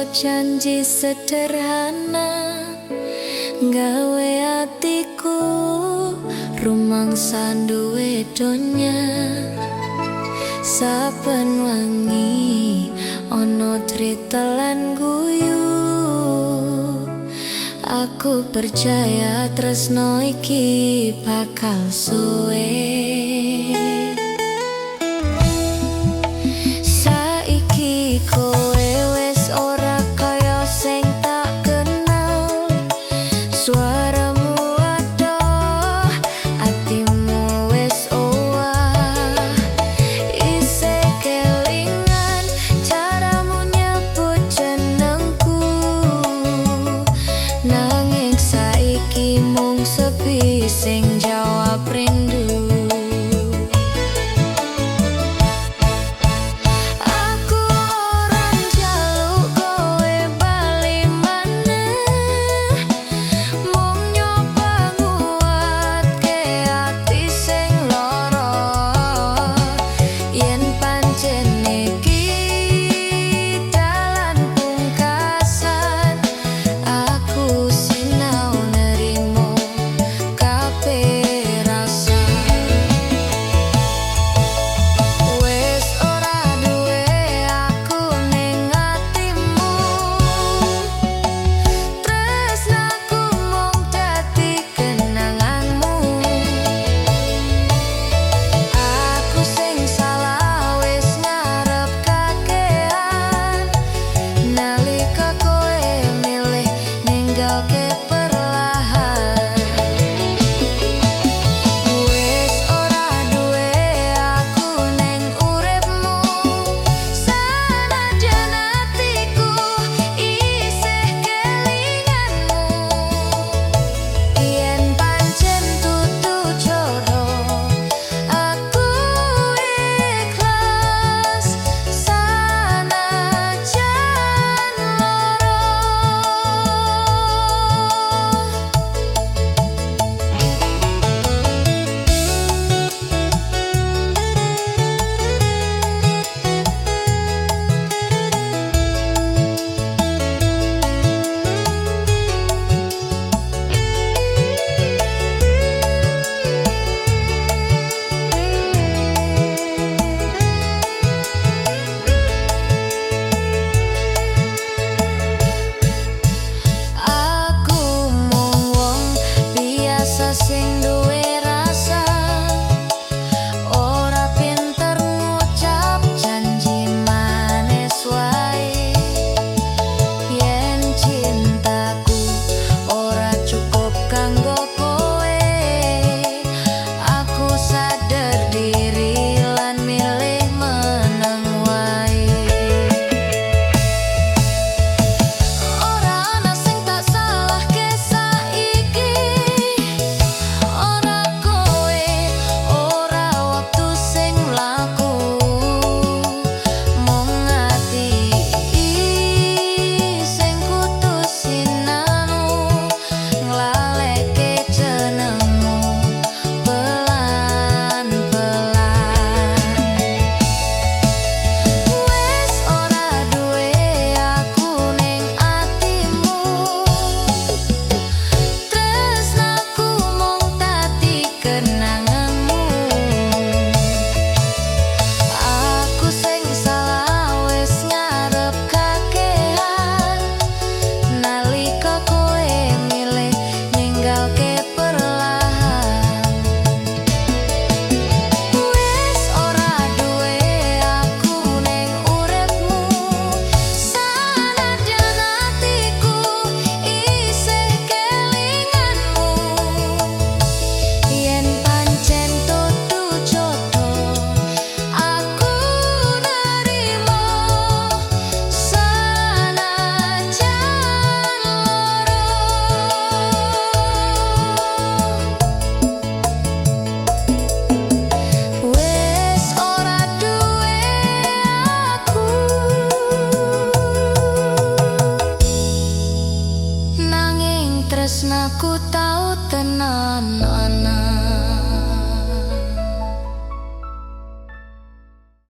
Janji sederhana gawe atiku rumangsa duwe donya. Saben wengi ana crita lan guyu. Aku percaya tresno iki bakal suwe. Saiki kowe wis ora kaya sing tak kenal. Suaramu adoh, atimu wis owah. Isih kelingan caramu nyebut jenengku. Nanging saiki mung sepi sing jawab rindu. Aku ora njaluk kowe bali maneh, mung nyoba nguatke ati sing lara. Yen pancen iki dalan pungkasan, aku sinau nerimo kabeh rasa. Wis ora duwe aku ning atimu. Tresnaku mung dadi kenanganmu. Aku sing salah wis ngarep kakean nalika kowe milih ninggalke perlahan. Wis ora duwe aku ning uripmu. Sanajan atiku isih kelinganmu. Yen pancen dudu jodoh, aku ikhlas sanajan lara. Aku mung wong biasa sing duwe rasa, ora pinter ngucap janji manis wae. Yen cintaku ora cukup kanggo kowe, aku sadar diri lan milih meneng wae. Ora ana sing tak salahke saiki. Ora kowe, ora wektu sing mlaku. Mung ati sing kudu sinau nglaleke jenengmu pelan-pelan. Wis ora duwe aku ning atimu. Tresnaku mung dadi kenanganmu. Aku sing salah wis ngarep kakean nalika kowe milih ninggalke perlahan. Wis ora duwe aku ning uripmu. Sanajan atiku isih kelinganmu. Yen pancen dudu jodoh, aku nerimo sanajan lara. Wis ora duwe aku, nanging tresnaku tau tenan ana.